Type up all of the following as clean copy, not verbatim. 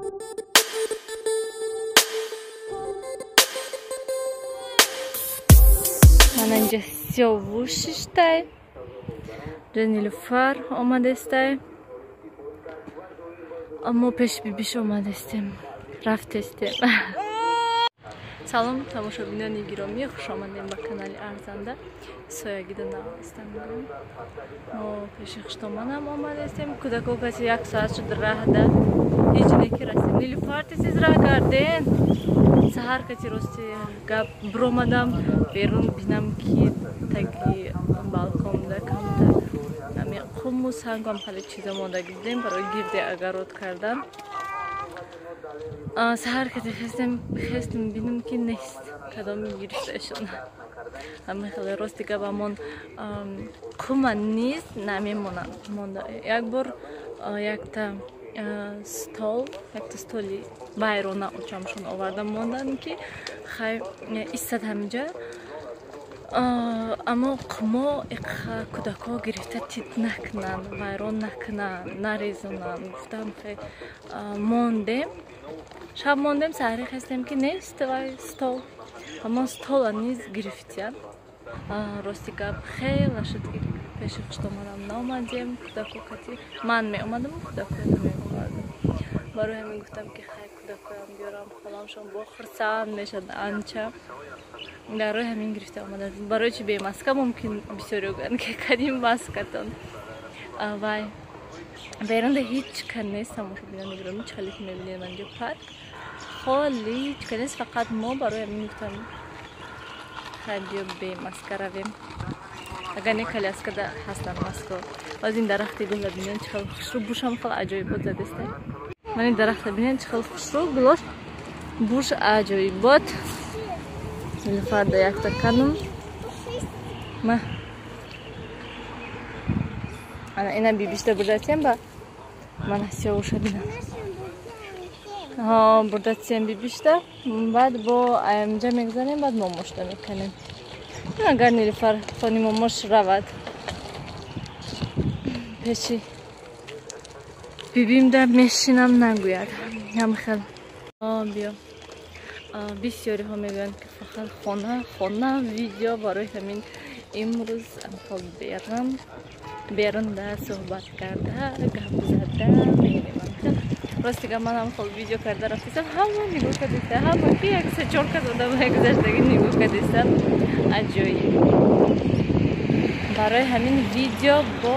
Мана инҷа Сиёвуш шиштай, ҷа Нилуфар омадестай. Мо пеши бибиш омадестем, рафтестем. Салом, тамошобинони гиромӣ, хуш омадем ба канали Арзанда. Соягида навастам. Мо пеши хуштоманам омадестем. Кӯдако каси як соат шуд раҳда. Ҳеҷ неки расем. Нилуфар, тез раҳ гарден. Саҳар кати рости гап биромадам берун, бинам ки таги балконда камтар ами қуму сангам хеле чиза мондагӣ дидем барои гирде агарот кардан. Саҳар кати хестем, бинам ки нест, кадоми гирифташон. Ами хеле рости гап амон қума низ намемонанд. Монда як бор якта стол, якта столи вайрона очамшон оварда монданд, ки хай истад ҳаминҷа. Аммо қумо иқа кӯдакҳо гирифта тит накунанд, вайрон накунанд, нарезонанд гуфтам. Хай мондем, шаб мондем, саҳаре хестем, ки нест вай стол. Ҳамон стола низ гирифтиянд. Рости гап хела шуд, ки пеши хуштомадам наомадем. Кӯдако кати ман меомадам, кӯдакоя намеовардам. Барои ҳамин гуфтам, ки хай кӯдакоям биёрам, холамшон бо хурсанд мешад анча. Дар роҳи ҳамин гирифта омада. Барои чи бемаска? Мумкин бисёриё гӯянд, ки кадим маскатон. Вай берунда ҳеҷ ка нест, тамошобинони гиромӣ, чӣ хеле ки мебинед, анҷо парк холӣ, ҳеҷ ка нест, фақат мо. Барои ҳамин гуфтам, хай биё бемаска равем, агар не коляскада ҳастанд маско. Боз ин дарахти гулла бинед, чӣ хел хушрӯ, бушам хел аҷоибот задеста. Ман ин дарахта бинед, чӣ хел хушрӯ гулош, буш аҷоибот. Нилуфарда якта канум. Ма ана ина бибишта бурдатем, ба мана Сиёвуша бинам. Ҳо, бурдатсем бибишта, баъд бо аямҷа мегзарем, баъд момошта мекунем. Агар Нилуфар хони момош равад, пеши бибимда мешинам нагӯяд. Ҳамхел биё. Бисёриҳо мегӯянд, ки фақат хона, хона видео. Барои ҳамин имрӯз амхел берунда суҳбат карда, гап зада мерем. Рости гап, манам хел видео карда рафтесам, ҳама нигоҳ кардеста, ҳама ки як се чор кас одамое гузаштагӣ нигоҳ кардестан, аҷоиб. Барои ҳамин видео бо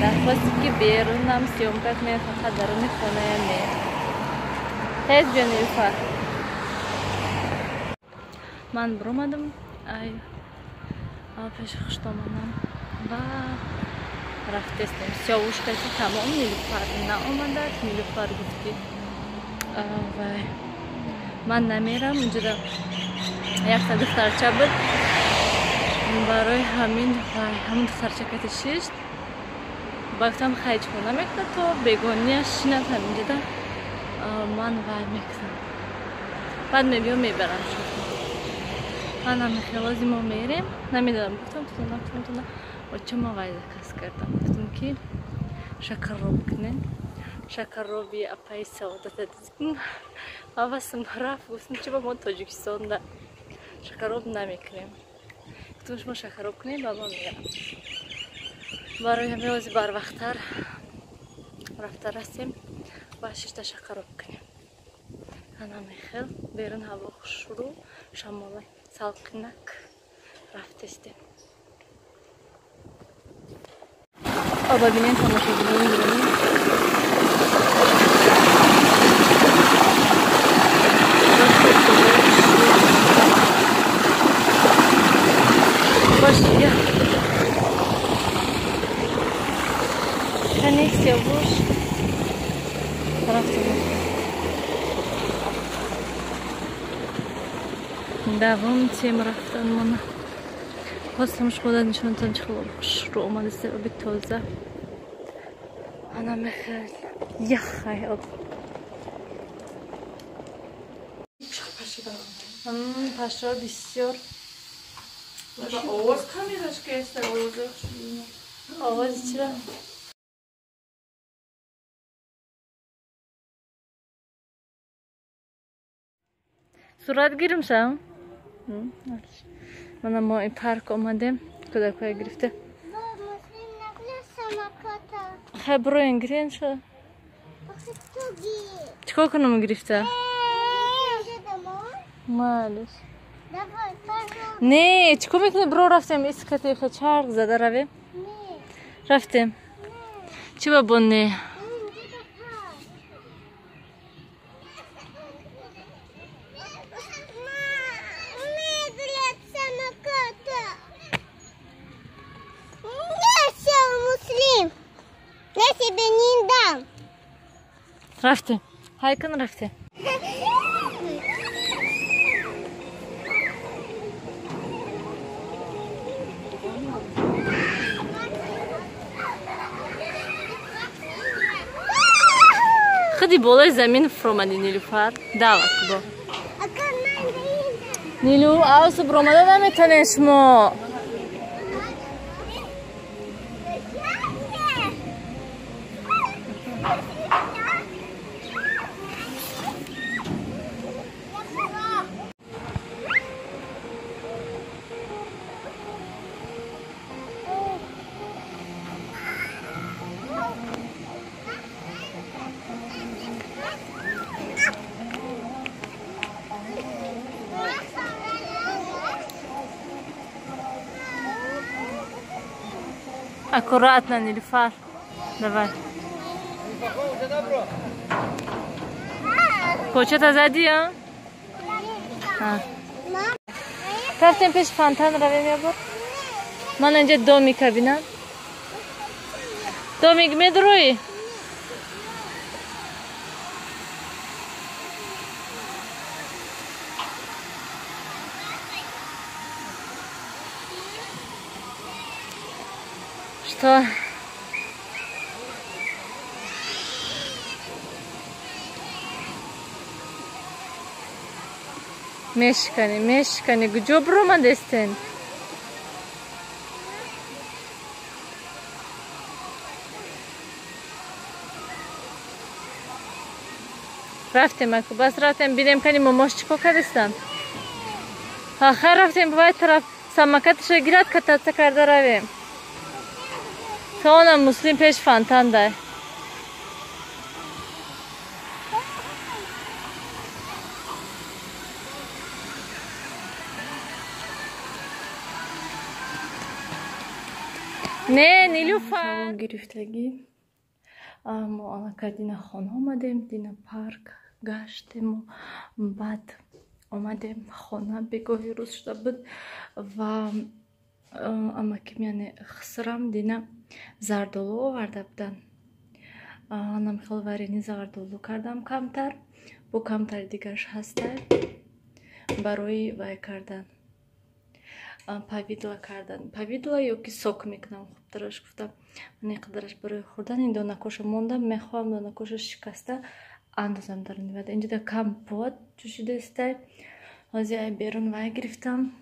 дархосте, ки берунам съёмка кунед, фақат даруни хоная не. Тез биё, Нилуфар. Ман биромадам ай пеши хуштоманам ва рафтестем. Сиёвушкаси тамом, Нилуфар наомадааст. Нилуфар гуфт, ки вай ман намерам, инҷода якта духтарча буд, барои ҳамин вай ҳамон духтарча кати шишт. Ба гуфтам, хай чӣ кор намекунад, то бегония шинад ҳаминҷода, ман вай мекунам, баъд мебиём, мебарам. Ман ҳамихелози мо мерем, намедонам, гуфтам тутона, гуфтам тутона очама вай заказ кардам, гуфтам, ки шакарроб кунем, шакарроби апаи Саодата дидим, ҳавасам рафт. Гуфтам, чи ба мо Тоҷикистонда шакарроб намекунем? Гуфтам, шумо шакарроб кунем, ба ман мерам. Барои ҳамин ози барвақттар рафта расем ва шишта шакарроб кунем. Анамихел берун ҳаво хушрӯ, шамола салқинак, рафтестем. Оба бинем, тамошобинони гиромӣ. Бош, я кани Сиёвуш рафтем, давом тем рафтан. Мана хостам шумода нишонтон, чӣ хел хушрӯ омадаст оби тоза. Ана мехел яхай об. Пашо бисёр. Овоз камераш ки аста, овоз. Овози чира? Сурат гирим шам? Мана мо ин парк омадем. Кӯдакҳоя гирифта. Хай бироен гирен ша. Чикор кунам гирифта? Малиш. Не, чикор мекунӣ? Биро рафтем искатеха чарх зада равем. Рафтем. Чӣ ба бо не? Рафтем. Ҳайкун рафтем. Худи болои замин фуромадӣ, Нилуфар. Дава бо. Нилу, авсу буромада наметонед шумо. Аккуратно, Нилуфар. Давай. Почата зади, а? Рафтем пеш фонтан равем я бор. Ман инҷа домика бинам. Домик медрои? Что? Мешкани, мешкани, куҷо буромадестен? Рафтем, аку, бас рафтем, бинем кани момош чӣ кор кардестан. Ха, рафтем, вай тараф самокаташа гирад, кататься карда равем. Тонам Муслим пеш фонтан дай. Не, Нилуфар. Гирифтагӣ. Мо аллакай дина хона омадем, дина парк гаштему, баъд омадем хона, бегоҳи рӯз шуда буд ва амаким, яъне хисрам, дина зардолу оварда буданд. Анам хел варени зардолу кардам камтар, бо камтари дигараш ҳастай барои вай кардан, повидла кардан. Повидла ё ки сок мекунам, хубтараш гуфтам. Ман қадараш барои хӯрдан ин донакоша мондам, мехоҳам донакоша шикаста андозам дар нивада. Инҷода компот ҷӯшидаистай. Ҳозир ай берун вай гирифтам.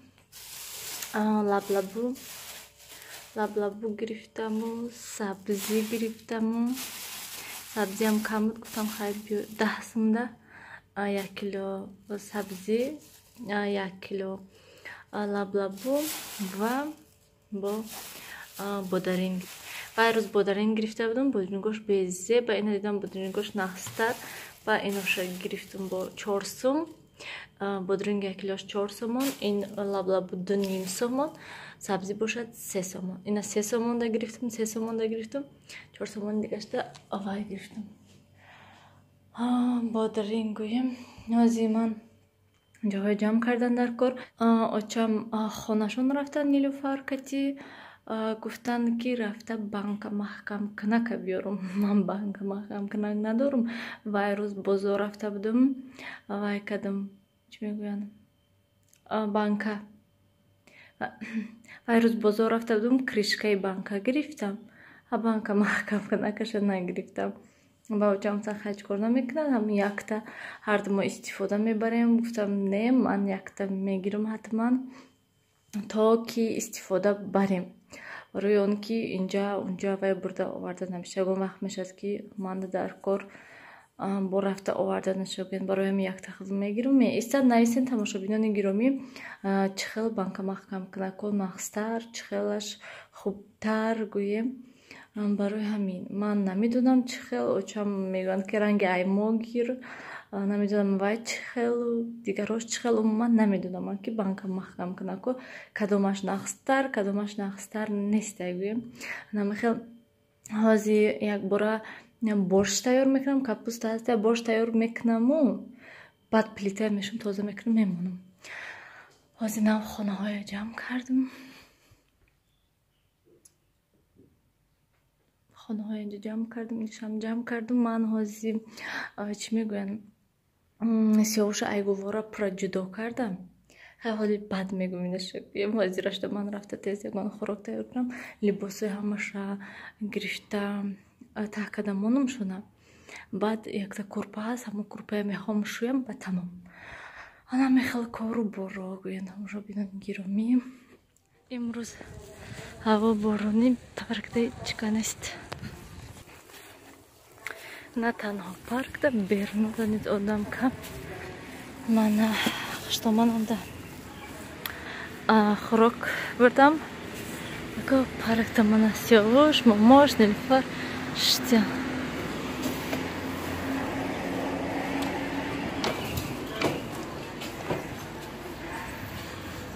Лаблабу гирифтаму, сабзӣ гирифтаму. Сабзиам кам буд, гуфтам хай биё 10 сумда 1 кило сабзӣ, 1 кило лаблабу ва бо бодаринг. Вай рӯз бодаринг гирифта будам, бодирингош безеб, ба ина дидам бодирингош нахстар, ба иноша гирифтам бо 4 сум. Бодринг 1 килош 4 сомон, ин лаблабу 2.5 сомон, сабзӣ бошад 3 сомон. Ина 3 сомонда гирифтам, 3 сомонда гирифтам, 4 сомон дигашта вай гирифтам. Бодринг гӯем. Ҳозир ман ҷоҳои ҷамъ кардан дар кор. Очам хонашон рафтан Нилуфар кати, гуфтанд ки рафта банка маҳкам кунака биёрум. Ман банка маҳкам кунак надорум. Вай рӯз бозор рафта будум, вай кардам, чӣ мегӯянд, банка. Вай рӯз бозор рафта будум, кришкаи банка гирифтам, а банка маҳкам кунакаша нагирифтам. Ба очам гуфтанд хай чӣ кор намекунад, ҳам якта ҳарду мо истифода мебарем. Гуфтам не, ман якта мегирам ҳатман, то ки истифода барем. Барои он ки инҷа унҷа вай бурда оварда намешавад. Ягон вақт мешавад ки ман дар кор Бо рафта оварда нашогӯянд, барои ҳамин якта хизм мегирам. Меистад. Нависен, тамошобинони гиромӣ, чӣ хел банка маҳкамкунако нағзтар, чӣ хелаш хубтар гӯем. Барои ҳамин ман намедонам чӣ хел, очам мегӯянд, ки ранги аймо гир, намедонам вай чӣ хел, дигарош чӣ хел, умуман намедонам ман, ки банка маҳкамкунако кадомаш нағзтар, кадомаш нағзтар нестай гӯем. Намехел ҳозир якбора борщ тайёр мекунам, капуста ҳаста, борщ тайёр мекунаму баъд плитая мешум, тоза мекунам, мемонам. Ҳозир нав хонаҳоя ҷамъ кардам. Хонаҳоя инҷо ҷамъ кардам, инҷошам ҷамъ кардам. Ман ҳозир чӣ мегӯянд, сиёвуша айгувора пурра ҷудо кардам. Ҳоли бад мегӯм, инашем ҳозира шуда ман рафта тез ягон хӯрок тайёр кунам, либосҳои ҳамаша гирифта таҳ карда монам шуна. Баъд якта курпа ҳаст, ҳамон курпая мехоҳам шӯям, ба тамом. Ана мехел кору боро гӯянд, тамошобинони гиромӣ. Имрӯз ҳаво боронӣ, паркда чика нест. На танҳо паркда, берунада низ одам кам. Мана хуштоман онда хӯрок бурдам. Паркда мана Сиёвуш, момош, Нилуфар шитян.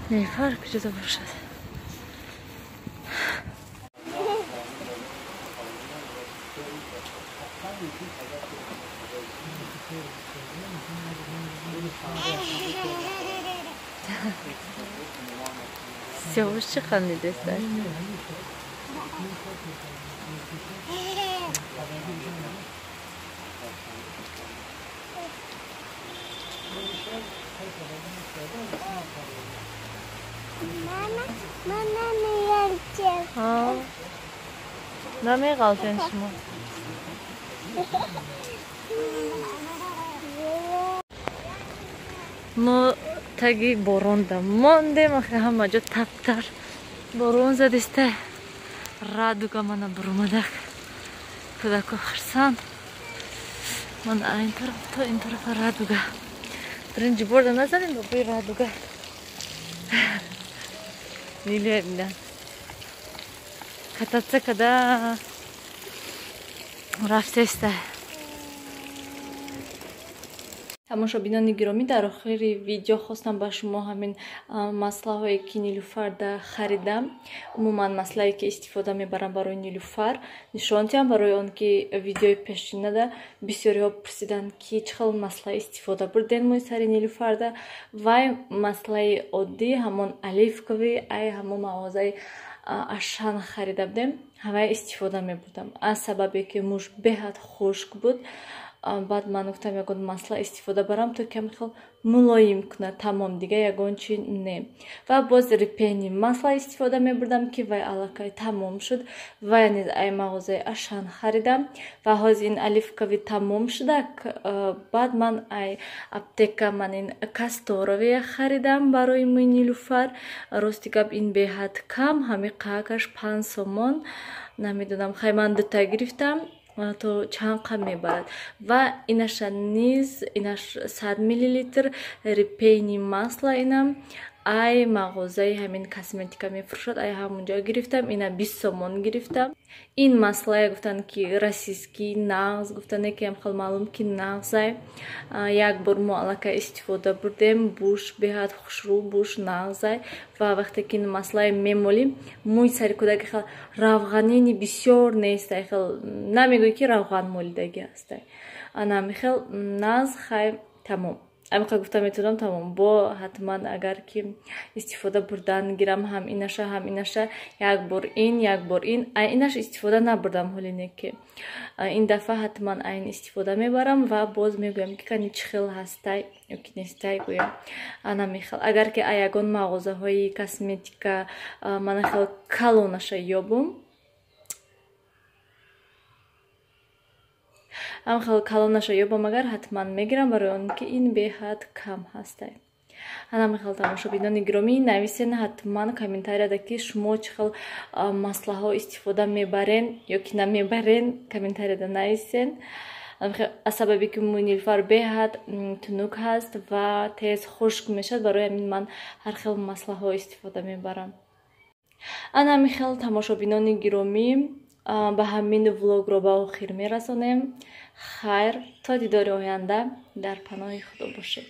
Нилуфар куҷода бошад? Сиёвуш чӣ хандидеста? Намеғалтен шумо. Мо таги боронда мондем, охи ҳама ҷо таптар борон задиста. Радуга мана буромадак. Кӯдако хурсанд. Ман ин тараф то ин тарафа радуга. Дринҷи борда назанем, бобои радуга. Нилуя бинам. Кататься када рафтеста. Тамошобинони гиромӣ, дар охири видео хостам ба шумо ҳамин маслаҳое ки Нилуфарда харидам, умуман маслае ки истифода мебарам барои Нилуфар, нишон диҳам, барои он ки видеои пешинада бисёриҳо пурсиданд, ки чӣ хел масла истифода бурдем мӯи сари Нилуфарда. Вай маслаи оддӣ, ҳамон оливковый, ай ҳамон мағозаи Ашан харида будем, ҳамаи истифода мебурдам. Аз сабабе ки мӯш беҳад хушк буд, баъд ман гуфтам ягон масла истифода барам, то каме хел мулоим кунад, тамом, дига ягон чи не. Ва боз репени масла истифода мебурдам, ки вай аллакай тамом шуд. Вай низ ай мағозаи Ашан харидам. Ва ҳозир ин оливковый тамом шудак. Баъд ман ай аптека ман ин касторовия харидам барои мӯи Нилуфар. Рости гап, ин беҳад кам, ҳами қаакаш 5 сомон, намедонам, хай ман дута гирифтам, то чанд қам мебарад. Ва инаша низ, инаш 100 миллилитр репейни масла, инам ай мағозаи ҳамин косметика мефурӯшад, ай ҳамунҷо гирифтам, ина 20 сомон гирифтам. Ин маслае гуфтанд, ки российский нағз, гуфтанд, ки ҳам хел маълум ки нағзай. Як бор мо аллакай истифода бурдем, буш беҳад хушрӯ, буш нағзай. Ва вақте ки ин маслае мемолим, мӯи сари кӯдаки хел равғанини бисёр нестай, хел намегӯӣ, ки равған молидагӣ ҳастай. Ана михел нағз, хай тамом. Амиқа гуфта метавонам тамом. Бо ҳатман агар ки истифода бурдан гирам, ҳам инаша, ҳам инаша, як бор ин, як бор ин. Ай инаш истифода набурдам ҳолине ки ин дафъа ҳатман айн истифода мебарам ва боз мегӯям, ки кани чӣ хел ҳастай ё ки нестай гӯям. Ана мехел агар ки ай ягон мағозаҳои косметика мана хел калонаша ёбум, ам хел калонаша ёбам, агар ҳатман мегирам, барои он ки ин беҳад кам ҳастай. Ана мехел, тамошобинони гиромӣ, нависен ҳатман комментарияда, ки шумо чӣ хел маслаҳо истифода мебарен ё ки намебарен, комментарияда нависен. Аз сабабе ки мӯи Нилуфар беҳад тунук ҳаст ва тез хушк мешавад, барои ҳамин ман ҳар хел маслаҳо истифода мебарам. Ана ҳамин хел, тамошобинони гиромӣ, ба ҳамин влогро ба охир мерасонем. Хайр, то дидори оянда, дар паноҳи Худо бошед.